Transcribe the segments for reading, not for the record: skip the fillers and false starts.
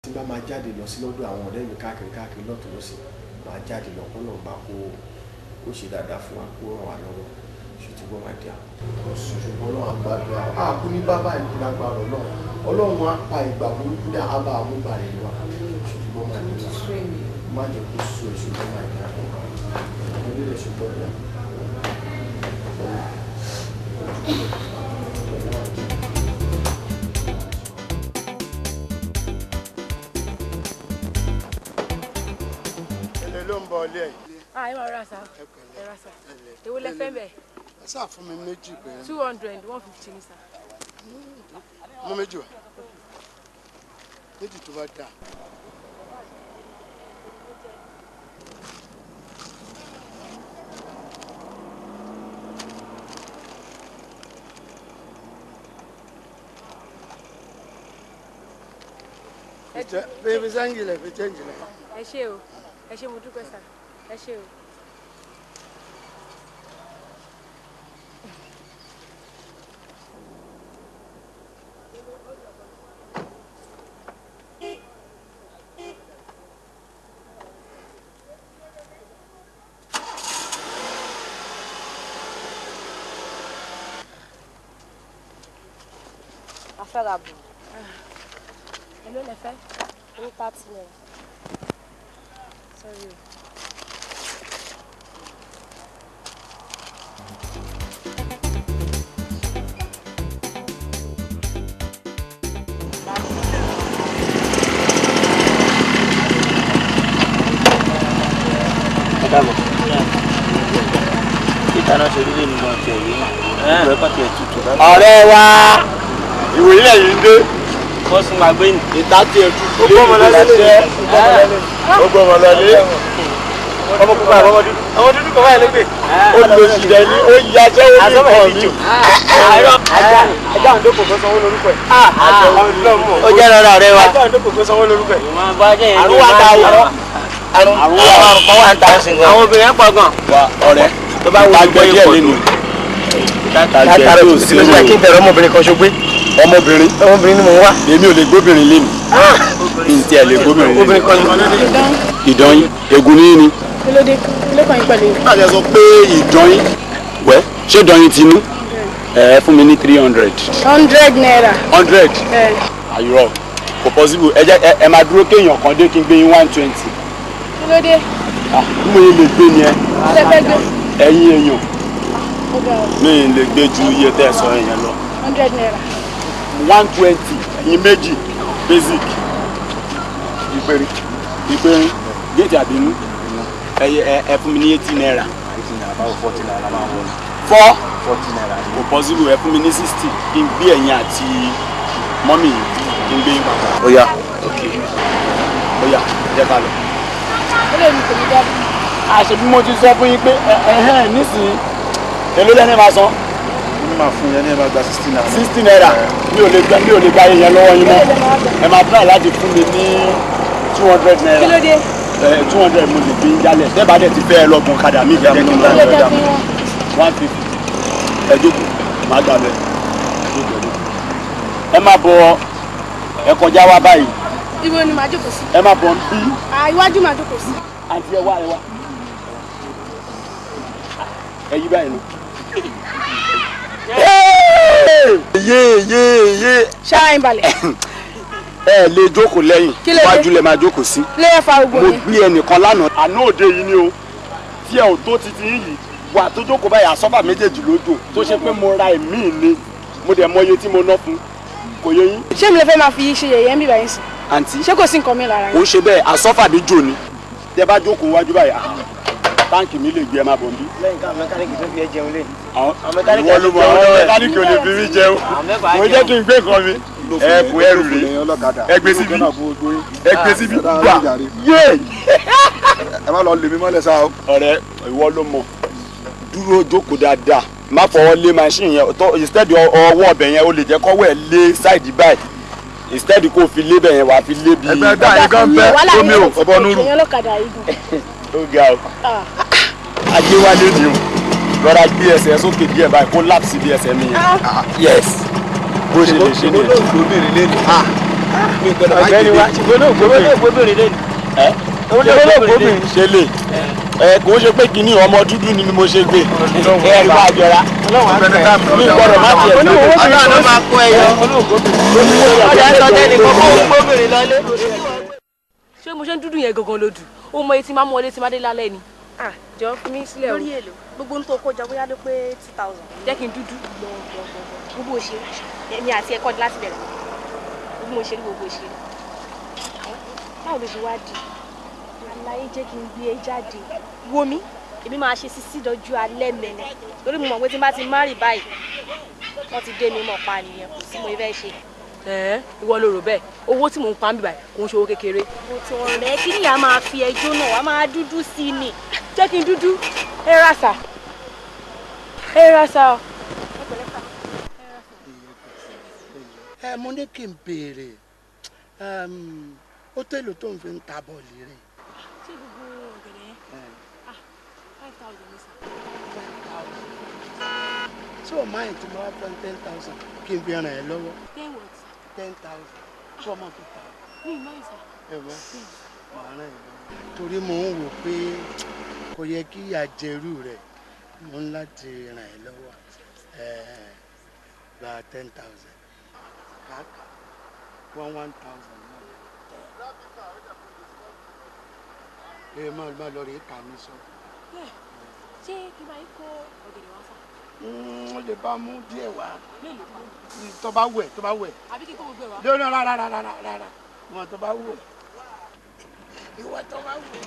Tí bá máa jáde lọ sí lọ́dọ̀ àwọn ọ̀rẹ́ mi káàkiri káàkiri lọ́tún lọ́sì, máa jáde lọ kọ́ lọ́nba kó ṣe dáadáa fún wa, kó ràn wá lọ́wọ́. Ṣùgbọ́n máa dí àwọn ṣùgbọ́n náà àgbàdo àkú ní bàbá ìlú lágbára náà. Ọlọ́run á pa ìgbà burúkú dá ábà àmúbalẹ̀ wa. Ṣùgbọ́n máa ní má jẹ́ kó sú ẹ, ṣùgbọ́n máa dí àwọn ọmọdé rẹ̀ ṣùgbọ́n náà. Èlé ló ń bọ̀ ilé ẹ̀. Ah, ẹ máa ra sa. Ẹ ra sa. Èwo lẹ fẹ́ bẹ̀? Ẹ sá fún mi méjì péré. 200, 150 ni sa. Mú méjì wá. Méjì tó bá dáa. Fi sẹ́ńgì lẹ̀, fi chẹ́ǹjì lẹ̀. Ẹ ṣé o, ẹ ṣé, mo dúpẹ́ sà, ẹ ṣé o. A fẹ́ ra bù. Èló lẹ fẹ́? Ní 30 naira. Sorry o. Ẹ káàbọ̀. Títa náà ṣe orílẹ̀ nínú ọtí ẹ̀yẹ náà. Ìgbẹ́ pàtó ẹ̀ tutù. Ọ̀rẹ́ wa, ìwòye lẹ́yìn ń dé. Wọ́n sún wa gbé ní. Ìta tiẹ̀ tutù. Ó gbọ́mọ lọlé. Ó gbọ́mọ lọlé. Ọmọ pupa àbọ̀ ọmọ dúdú. Ọmọ dúdú kọ̀ báyìí ló gbé. Ó lọ sí dẹ ní ó yí aṣẹ́wó ní ìkọ̀ mi. Ajá òǹdó kò sanwó lórúkọ ẹ̀. Ó jẹ́ rọra ọ̀rẹ́ wa. Ajá òǹdó kò sanwó lórúkọ ẹ̀. Àrùn wa ta o. Àrùn kan wà ń ta. Àwọn obìnrin pọ̀ gan. Ọ̀rẹ́ tó bá wù ú díẹ̀ lẹ́nu. Látara òsì ló ṣe kí n bẹ̀rẹ̀ ọmọbìnrin kan ṣogbé. Ọmọbìnrin. Ọmọbìnrin ni mò ń wá. Èmi ò lè gbóbìnrin lé mi. N tiẹ̀ lè gbóbìnrin lé mi. Obìnrin kan ni. Ìdán yín, ègún ní ní. Kí ló dé? Kí ló kàn yín pẹ̀lú yín? Nígbà tí ẹ sọ pé ìdán yín, wẹ́ ṣé ìdán yín tinú? Ẹ fún mi ní 300. 100 naira. 100? Àyùrọ̀ kò possible, ẹ jẹ́ ẹ máa dúró kéèyàn kan dé kí n gbé yín 120. Kí ló dé? Bí mo yẹ lè gbé ni ẹ. Kí lẹ fẹ́ gbé? Ẹ̀yin èèyàn. Mi lè gbé ju iye tẹ́ ẹ sọ yẹn lọ. 100 naira. 120 ẹ̀yin méjì basic. Ìpèrè ìpèrè géètì àbínú ẹ fún mi ní 80 naira. 80 naira báwo 40 naira máa wọ. 4 40 naira. Kò possible, ẹ fún mi ní 60 kí n gbé ẹ̀yin àti mọ́mì kí n gbé yín papọ̀. Ó yá. Ok. Ó yá, jẹ́ ká lọ. Ó lè mi kò ní dábì. Àṣẹ bí mo ti sọ fún yín pé ẹ̀hẹ́n nísìnyí èló lẹ́ni máa san. Mi máa fún yẹn ní ẹ máa gba 60 naira. 60 naira mi ò lè gba iye lọ́wọ́ yín mọ́. Ẹ máa try láti fún mi ní 200 naira. Kí ló dé? 200 mo lè gbé yín jálẹ̀. Tẹ́ bá dẹ̀ ti fẹ́ ẹ lọ́gùn kadà mí jẹ́ kí n lọ. 150. Ẹ jókòó, màá gbà bẹ́ẹ̀. Ẹ má bọ̀, ẹ kọjá wá báyìí. Ibo ni màá jókòó sí? Ẹ má bọ̀ ń bí. Iwájú màá jókòó sí. Àǹtí ẹ wá, ẹ wá. Ẹ yí báyìí lọ. Yé yé yé. Ṣáà ń balẹ̀. Ẹ lè jókòó lẹ́yìn, wájú lẹ máa jókòó sí. Lé fa gbogbo Mo yẹn. gbé ẹnìkan lánàá. Àná òde yìí ni o. Tí ẹ ò tó titi yìí, wà tó jókòó báyìí àsọ́fà méjèèjì lójó tó ṣe pé mo ra ẹ̀mí ni. Mo dẹ̀ mọ iye tí mo ná fún. Kò yé yín. Ṣé mi lè fẹ́ máa fi ṣe yẹ̀yẹ́ ń bíbá yín sí? Àǹtí. Ṣé kò sí nǹkan mi lára Kò yín? ń ṣe bẹ́ẹ̀, àsọ́fà mi jò ni. Tẹ bá jókòó wájú báyìí, táǹkì mi lè gbé ẹ máa bọ̀ nbí. Lẹ́yìn káwọn mẹkáníìkì tó fi ẹ jẹun lé. Àwọn mẹkáníìkì ò lè fi mí jẹun. Mo jẹ́ kí n gbé nǹkan mi. Ẹ kò ẹrù rè. Ẹ gbé síbí. Ẹ gbé síbí. Gbà. Yé! Ẹ má lọ lè mí mọ́lẹ̀ sá o. Ọ̀rẹ́ ìwọ ló mọ̀. Dúró jókòó dáadáa. Má fọwọ́ lé machine yẹn. Instead ọwọ́ ọbẹ̀ yẹn o lè jẹ́ kọ́wọ́ ẹ̀ lé side báyìí. Instead kó fi lé bẹ̀ yẹn wàá fi lé bí. Ẹgbẹ́ dá yín gan bẹ́ omi ò ọbọ̀ núrù. Ẹ̀yin ọlọ́kadà yìí gùn. Ó ga o. Ajé wálé ni o. Rọra gbé ẹsẹ̀ sókè díẹ̀ báyìí kó lápsì bí ẹsẹ̀ mi yẹn. Yes. Bó ṣe lè ṣe nìyẹn. Olóògbé obìnrin lé ní. Mi gbọ́dọ̀ má Ọ̀gbẹ́ni wa, ṣùgbọ́n náà gbóbìnrin lẹ́nu. Ẹ olóògbóbìnrin ṣe lè. Ẹ kò ń ṣe pé kínní ọmọ dúdú ni mo ṣe gbé. Ẹ rí wá jọra. Mi gbọ́dọ̀ má tiẹ̀ gbé. Ọlọ́run ló máa kó ẹyọ. Ọjà ń sọ tẹ́lẹ̀ kókó gbóbìnrin lọlé. Ṣé mo ṣe ń dúdú yẹn gangan lódù? Ó mọ etí máa mú ọlé tí máa dé lálẹ́ ni. Ah, jọ fi mí sílẹ̀ o. Lórí èlò gbogbo ń tó kó jọ bóyá ló pé 2000. Jẹ́ kí n dúdú. Gbogbo òṣèré èmi àti ẹ̀kọ́ ni láti bẹ̀rẹ̀. Gbogbo òṣèré gbogbo òṣèré. Báwo ló ṣe wá di? Aláyé jẹ́ kí n gbé e jáde. Wo mi, èmi máa ṣe sísí dọjú alẹ́ mẹ́nẹ̀. Torí mo mọ̀ pé tí n bá ti márì báyìí, wọ́n ti dé mi mọ̀ pa nìyẹn, kò sí mo fẹ́ ṣe. Ìwọ ló rò bẹ́ẹ̀, owó tí mò ń pa ń bì báyìí kò ń ṣe owó kékeré. Mo ti ọ̀rẹ́ kí ni a máa fi ẹjọ́ náà, wàá máa dúdú sí i ni. Jẹ́ kí n dúdú, ẹ ra sà. Ẹ ra sà o. Ẹ mo ní kí n béèrè, ó tẹ́lẹ̀ tó ń fi ń ta bọ́ọ̀lì rẹ̀. Ṣé gbogbo ọ̀gẹ̀dẹ̀ yẹn? 5,000 ní sà. 5,000. Ṣé o máa ń tí mo wá fún 10,000 kí n fi ràn ẹ́ lọ́wọ́? 10 what? 10,000. Ṣé o máa fi ta? Mi ì máa ń sà. Ẹ wọ́n máa ràn ẹ́ lọ́wọ́. Torí mò ń wò pé kò yẹ kí ìyà jẹrú rẹ̀, mo ń láti ràn ẹ́ lọ́wọ́. Gba 10,000. Kàkà 1,000 náà. Ẹ máa lọ rí kà mí sọ. Ṣé kí n máa kó ọ̀gẹ̀dẹ̀ wá sà? Ó lè bá mú díẹ̀ wá. Mélòó? Tó bá wẹ̀, tó bá wẹ̀. Àbí kí n kó gbogbo ẹ̀ wá? Lónà rárá rárá rárá. Ìwọ̀n tó bá wẹ̀. Ìwọ̀n tó bá wẹ̀.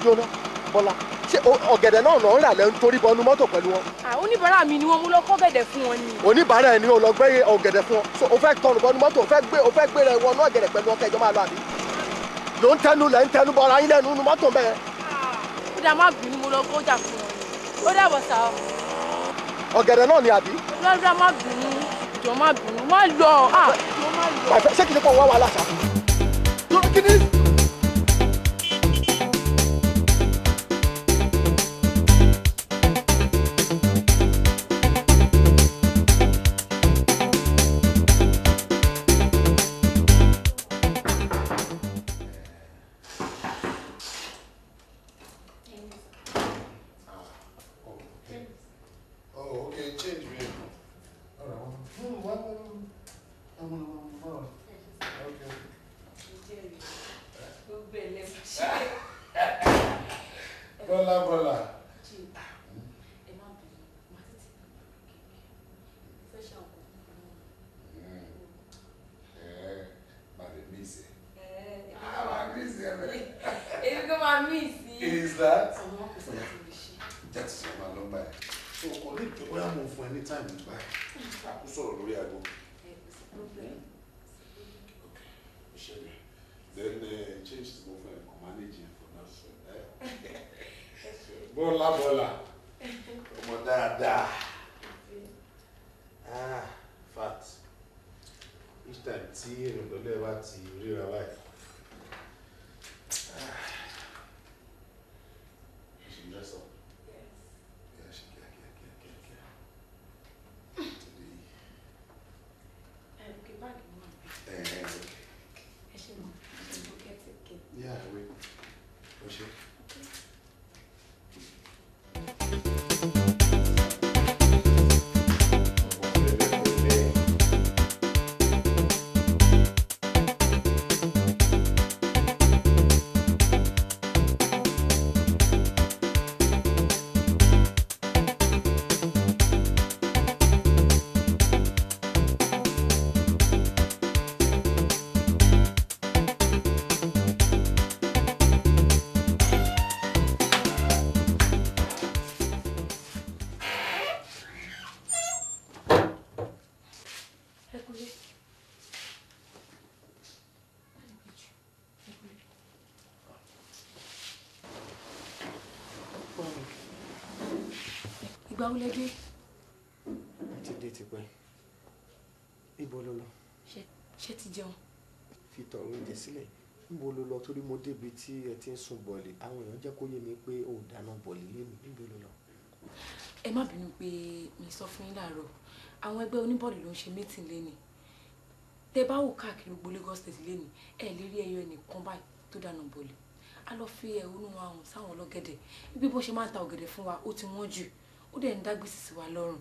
Jóná, Bọ́lá, ṣé ọ̀gẹ̀dẹ̀ náà lọ ń rà lẹ́ ń torí bọnú mọ́tò pẹ̀lú wọn? Oníbàárà mi ni wọ́n mú lọ kó ọ̀gẹ̀dẹ̀ fún wọn ni. Oníbàárà ẹ̀ ni ó lọ gbé ọ̀gẹ̀dẹ̀ fún wọn. So o fẹ́ tọrùn bọnú mọ́tò, o fẹ́ gbé rẹ wọnú ọ̀gẹ̀dẹ̀ pẹ̀lú ọkẹ́ ìjọ máa lọ àbí? Ló ń tẹnu lẹ́ ń tẹnu bọra yín lẹ́nu nínú mọ́tò bẹ́ẹ̀. Ó dà má bínú, mo lọ kọjá fún wọn ni. Ó dàbọ̀ sá o. Ọ̀gẹ̀dẹ̀ náà ni àbí? Lọ́dọ̀ má bínú, jọ̀ọ́ má bínú, má lọ. Ṣé kìí pọ̀ wá wàhálà sá? Kí ni? Bọ́lá Bọ́lá ọmọ dáadáa. Ah, fat. Each time tí èmi pẹ̀lú ẹ bá ti ríra báyìí. You should dress up. Yes. Yeah, she kíá kíá kíá kíá kíá. Today. Okay, bag mi wà. Okay. Ẹ ṣe mọ̀, ẹ ṣe. Yeah, wait. O ṣe. Ìgbà wo lẹ dé? Mo ti dé tipẹ́. Ibo ló lọ? Ṣé ti jẹun? Fi tọrọ oúnjẹ sílẹ̀. Níbo ló lọ? Torí mo débi tí ẹ ti ń sun bọ̀lì. Àwọn èèyàn jẹ́ kó yé mi pé o ò dáná bọ̀lì lémi. Níbo ló lọ? Ẹ má bínú pé mi sọ fún yín láàárọ̀. Àwọn ẹgbẹ́ oníbọ̀lì ló ń ṣe mítìn léni. Tẹ bá wò káàkiri gbogbo Lagos State lẹ́nu, ẹ lè rí ẹyọ ẹnìkan báyìí tó dáná bọ̀lì. A lọ fi ẹ̀hónú wa hàn sáwọn ọlọ́gẹ̀dẹ̀ bí bó ṣe máa ń ta ọ̀gẹ̀dẹ̀ fún wa, ó ti wọ́n jù, ó dẹ̀ ń dá gbèsè sí wa lọ́rùn.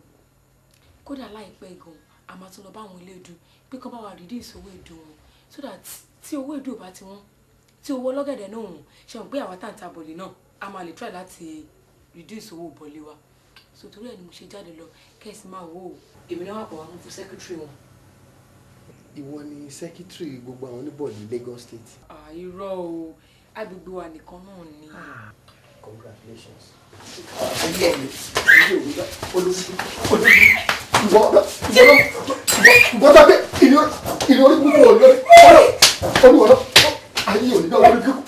Kódà láìpẹ́ gan, a máa tún lọ bá àwọn ilé ìdú pé kán bá wa reduce owó ìdú wọn, so that tí owó ìdú ò bá ti wọ́n, tí owó ọlọ́gẹ̀dẹ̀ náà wọ́n, ṣe mọ̀ pé àwa tá à ń ta bọ̀lì náà a máa lè try láti reduce owó bọ̀lì wa. So torí ẹ̀ ni mo ṣe jáde lọ. Kẹ́sì máa wò ó, èmi náà wà pọ̀ wá mú fún secretary wọn. Ìwọ ni secretary gbogbo àwọn oníbọ̀ọ̀lì Lagos State? Irọ́ o, agbègbè wa nìkan náà ni. Congratulations. Ayé mi, ayé òwe bá olórí olórí ìwọ ìwọ ìwọ dábẹ́ ìlú orí gbogbo olórí ọlọ́ olúwọ̀lọ́ ayé òní bá olórí kúkú.